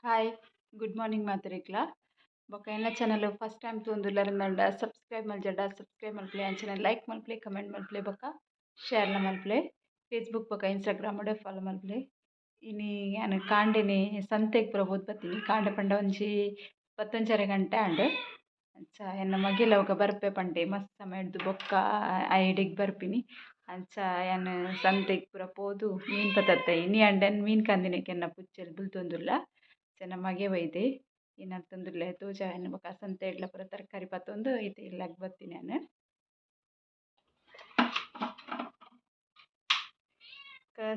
Hi, good morning ಮಾತೆರೆಗ್ಲ. ಬೊಕ ಎನ್ನ ಚಾನಲ್ ಫಸ್ಟ್ ಟೈಮ್ ತೂವೊಂದುಲ್ಲೆರ್ ಸಬ್ಸ್ಕ್ರೈಬ್ ಮಲ್ಜಡ ಸಬ್ಸ್ಕ್ರೈಬ್ ಮಲ್ಪುಲೆ, ಅಂಚನೆ ಲೈಕ್ ಮಲ್ಪುಲೆ, ಕಮೆಂಟ್ ಮಲ್ಪುಲೆ, ಬೊಕ ಶೇರ್ಲ ಮಲ್ಪುಲೆ. ಫೇಸ್ಬುಕ್ ಬೊಕ ಇನ್ಸ್ಟಾಗ್ರಾಮ್ ಫಾಲೋ ಮಲ್ಪುಲೆ. ಇನಿ ಯಾನ್ ಕಾಂಡೆನೆ ಸಂತೆಗ್ ಪೂರ ಪೋದು ಬತ್ತೀನಿ. ಕಾಂಡೆ ಪಂಡ ಒಂಜಿ ಪತ್ತೊಂಜರೆ ಗಂಟೆ ಆಂಡ್. ಅಂಚ ಎನ್ನ ಮಗೆಲ ಬೊಕ ಬರ್ಪೆ ಪಂಡೆ ಮಸ್ತ್ ಸಮಯ ಬೊಕ್ಕ ಐಡಿಗ್ ಬರ್ಪಿನಿ. ಅಂಚ ಯಾನ್ ಸಂತೆಗ್ ಪೂರ ಪೋದು ಮೀನ್ ಪತತ್ತೆ. ಇನಿ ಆಂಡ ಮೀನ್ ಕಂದಿನೆಕ್ ಎನ್ನ ಪುಚ್ಚೆಲ್ ಬುಲ್ತೊಂದುಲ್ಲ. ಚೆನ್ನ ಮಗೆ ಬೈದೆ ಇನತ್ತೊಂದುಲ್ಲೆ ತೋಜಾಯನ್. ಬೊಕ ಸಂತೆಡ್ಲ ಪೂರ ತರಕಾರಿ ಪತ್ತೊಂದು ಇತ್ತೆ ಇಲ್ಲಗ್ ಬತ್ತಿನಿ ಯಾನ್.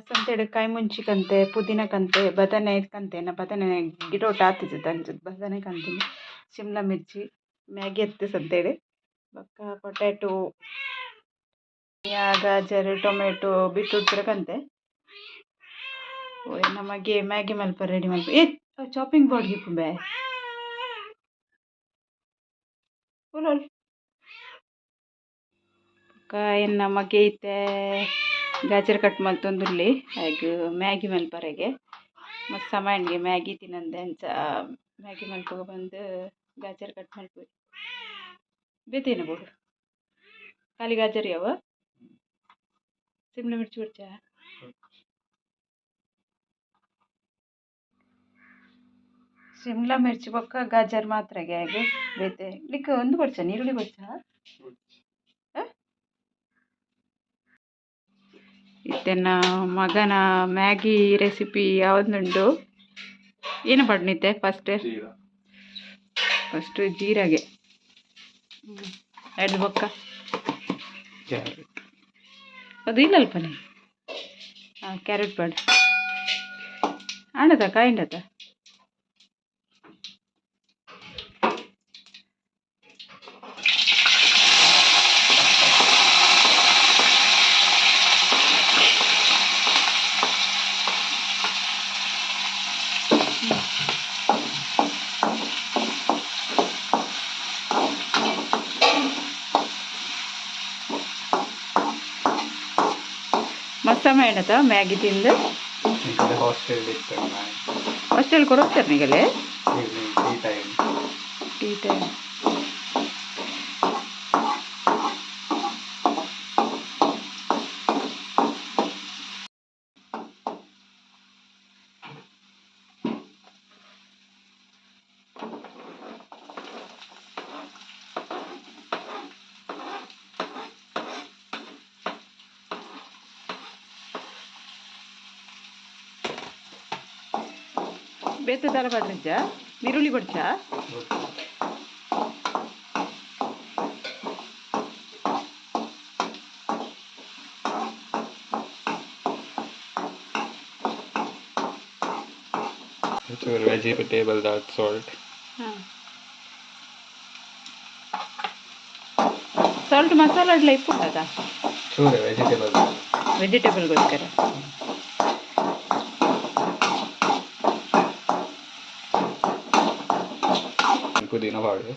ಸಂತೆಡ್ ಕಾಯಿ ಮುಂಚಿ ಕಂತೆ, ಪುದೀನ ಕಂತೆ, ಬದನೆ ಕಂತೆ, ಬದನೆ ಗಿಡೊಟ್ ಆತಿಜಿ ಅಂಚ ಬದನೆ ಕಂತಿನಿ, ಶಿಮ್ಲಾ ಮಿರ್ಚಿ, ಮ್ಯಾಗಿ ಅತ್ತೆ ಸಂತೆಡ್, ಬೊಕ ಪೊಟ್ಯಾಟೊ, ಗಾಜರ್, ಟೊಮೆಟೊ, ಬೀಟ್ರೂಟ್ ಪೂರ ಕಂತೆ. ಎನ್ನ ಮಗೆ ಮ್ಯಾಗಿ ಮಲ್ಪ ರೆಡಿ ಮಲ್ಪ. ಏ ಚಾಪಿಂಗ್ ಬೋರ್ಡ್ ಗಿಪ್ಪುಂಬೆ ಓಲೋಲ್. ಬೊಕ ಎನ್ನ ಮಗೆ ಇತ್ತೆ ಗಾಜರ್ ಕಟ್ ಮಲ್ತೊಂದುಲ್ಲೆ ಆಯ್ಗ್ ಮ್ಯಾಗಿ ಮಲ್ಪರೆಗೆ. ಮಸ್ತ್ ಸಮಯಂಗೆ ಮ್ಯಾಗಿ ತಿನ್ನಂದೆ, ಅಂಚ ಮ್ಯಾಗಿ ಮಲ್ಪುಗ ಬಂದು ಗಾಜರ್ ಕಟ್ ಮಲ್ಪುವೆ. ಬೇತೇನ ಬೋಡು ಖಾಲಿ ಗಾಜರ್ ಯಾವ ಸಿಮ್ಲಾ ಮಿರ್ಚಿ ಬೊಡ್ಚಾ? ಶಿಮ್ಲಾ ಮಿರ್ಚಿ ಬೊಕ್ಕ ಗಾಜರ್ ಮಾತ್ರಗೆ ಆಯ್ಗ್ ಬೇತೆ ನಿಕ್ ಒಂದು ಬೊಡ್ಚಾ? ನೀರುಳ್ಳಿ ಬೊಡ್ಚಾ? ಇತ್ತೆನ ಮಗನ ಮ್ಯಾಗಿ ರೆಸಿಪಿ ಯಾವೊಂದುಂಡು. ಏನು ಪಡ್ನಿತ್ತೆ ಫಸ್ಟ್? ಫಸ್ಟ್ ಜೀರಿಗೆ ಎಡ್ದು ಬೊಕ್ಕ ಅದು ಇಲ್ಲ ಅಲ್ಪನೆ. ಹಾಂ, ಕ್ಯಾರೆಟ್ ಪಾಡು. ಆಂಡದ ಕಾಯಿಂಡತ ಮಸ್ತ್ ಸಮಯ ಮ್ಯಾಗಿ ತಿಂದು. ಹಾಸ್ಟೆಲ್ ಇತ್ತು. Hostel ಕೊರೋಗ್ತಾರೆ ನಿಗಲೆ? Evening tea time. Tea time. ಬೇತೆ ದಾಲ ಪಾಡ್ರಿಜ್ಜ? ನೀರುಳ್ಳಿ ಬೊಡ್ಚಾ? ಚೂರು ವೆಜಿಟೇಬಲ್ ದಾತ್ ಸಾಲ್ಟ್. ಹಾಂ, ಸಾಲ್ಟ್ ಮಸಾಲ ಅಡ್ಲ ಇಪ್ಪುಂಡದ. ಚೂರು ವೆಜಿಟೇಬಲ್. ವೆಜಿಟೇಬಲ್ಗೋಸ್ಕರ. ಪುದೀನ ಪಾಡು.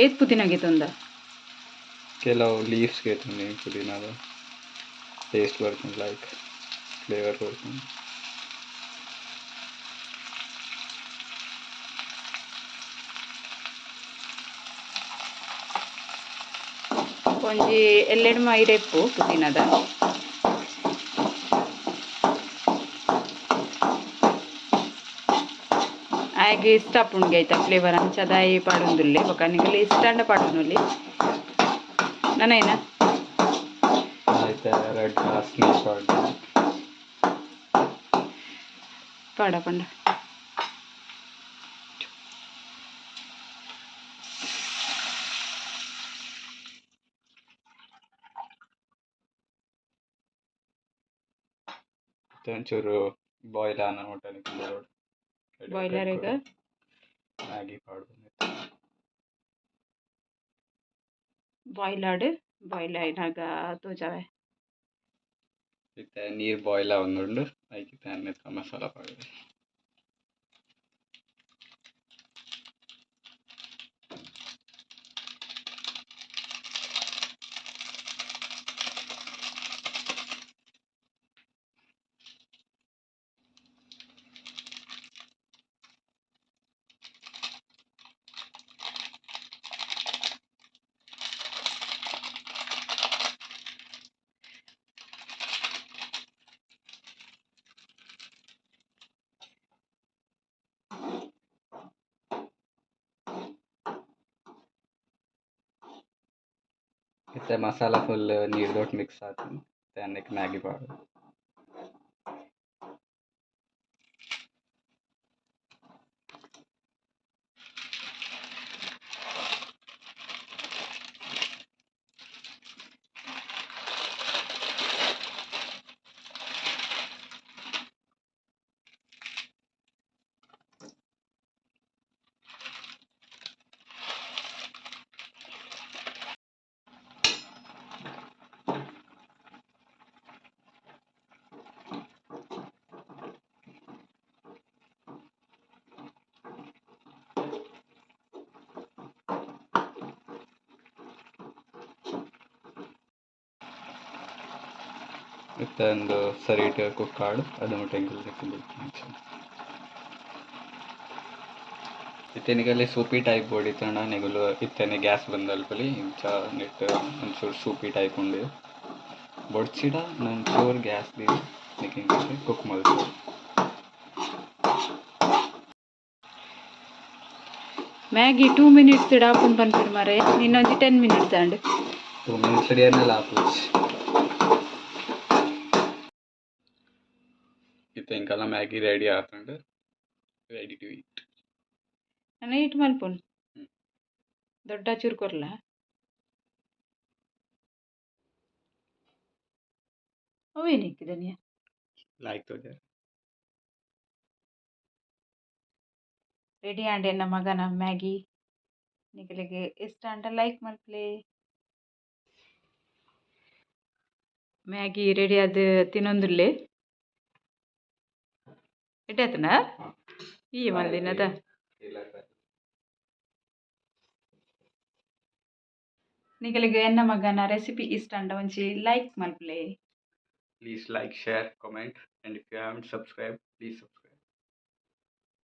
ಏತ್ ಪುದೀನ ಗೆತೊಂದ? ಕೆಲವು ಲೀವ್ಸ್ ಗೆತೊಂದಿನಿ. ಪುದೀನದ ಟೇಸ್ಟ್ ಬರ್ಪುಂಡು, ಲೈಕ್ ಫ್ಲೇವರ್ ಬರ್ಪುಂಡು. ಒಂಜಿ ಎಲ್ಲೆಡ್ಮ ಇರೆಪ್ಪು ಪುದೀನದ. ಆಯ್ಗೆ ಇಷ್ಟ ಆಪುಂಡು ಐತ ಫ್ಲೇವರ್, ಅಂಚ ದಾಯಿ ಪಾಡೊಂದುಲ್ಲೆ. ಬೊಕ ನಿಕುಲು ಇಷ್ಟ ಆಂಡ ಪಾಡೊನೊಲಿ. ನನ ಆಯ್ತಾ, ರೆಡ್ ಗ್ಲಾಸ್ ನೀರು ಪಾಡು. ಪಾಡ ಪಂಡ. ಒಂಚೂರು ಬಾಯ್ಲ್ ಆನ ಮುಟ್ಟ ಬಾಯ್ಲರ್ ಈಗ ಮ್ಯಾಗಿ ಪಾಡು. ಬಾಯ್ಲ್ ಆಡ್, ಬಾಯ್ಲ್ ಆಯಿನಾಗ ತೋಜಾವೆ. ಇತ್ತೆ ನೀರು ಬಾಯ್ಲ್ ಆವೊಂದುಂಡು. ಐಕ್ ಇತ್ತೆ ಮಸಾಲ ಪಾಡು. ಇತ್ತೆ ಮಸಾಲ ಫುಲ್ ನೀರು ದೊಟ್ಟು ಮಿಕ್ಸ್ ಆತುಂಡು ಇತ್ತೆ ಮ್ಯಾಗಿ ಪಾಡೊಡು. ಇತ್ತೆ ಒಂದು ಸರಿಟ್ ಕುಕ್ ಆಡು ಅದು ಮುಟ್ಟ ಇತ್ತೆ ನಿಗಲ್ಲಿ ಸೂಪಿ ಟೈಪ್ ಬೋಡಿತ್ತಂಡ ನೆಗುಲು ಇತ್ತನೆ ಗ್ಯಾಸ್ ಬಂದಲ್ಪಲಿ ಇಂಚ ನೆಟ್ ಒಂಚೂರು ಸೂಪಿ ಟೈಪ್ ಉಂಡು ಬೊಡ್ಚಿಡ ಒಂಚೂರು ಗ್ಯಾಸ್ the ನಿಕ್ ಕುಕ್ ಮಲ್ಪೊಡು. ಮ್ಯಾಗಿ 2 ಮಿನಿಟ್ಸ್ ಆಪುಂಡು ಪನ್ಪೆರ್ ಮಾರ್ರೆ ಇನ್ನೊಂಜಿ 10 ಮಿನಿಟ್ಸ್ ಆಂಡ್. 2 ಮಿನಿಟ್ಸ್ ಏನಲ ಆಪುಜಿ. ಇತ್ತೆ ಎಂಕಲ್ನ ಮ್ಯಾಗಿ ರೆಡಿ ಆತುಂಡು, ರೆಡಿ ಟು ಈಟ್. ನನ ಈಟ್ ಮಲ್ಪುನು ದೊಡ್ಡ ಚೂರು ಕೊರ್ಲ. ಅವೇನಿಕ್ಕಿ ಧನಿಯಾ ಲೈಕ್ ತೋಜಾರ್. ರೆಡಿ ಆಂಡ್ ಎನ್ನ ಮಗನ ಮ್ಯಾಗಿ. ನಿಕಲೆಗ್ ಇಷ್ಟ ಆಂಡ ಲೈಕ್ ಮಲ್ಪುಲೆ. ಮ್ಯಾಗಿ ರೆಡಿ ಆದ್ ತಿನ್ನೊಂದುಲ್ಲೆ. ಎಡ್ಡೆ ಆತುಂಡ ಈ ಮಲ್ದಿನದ ನಿಕಲೆಗ್ ಎನ್ನ ಮಗನ ರೆಸಿಪಿ ಇಷ್ಟ ಆಂಡ ಒಂಜಿ ಲೈಕ್ ಮಲ್ಪುಲೆ. Please like, share, comment, and if you haven't subscribed, please subscribe.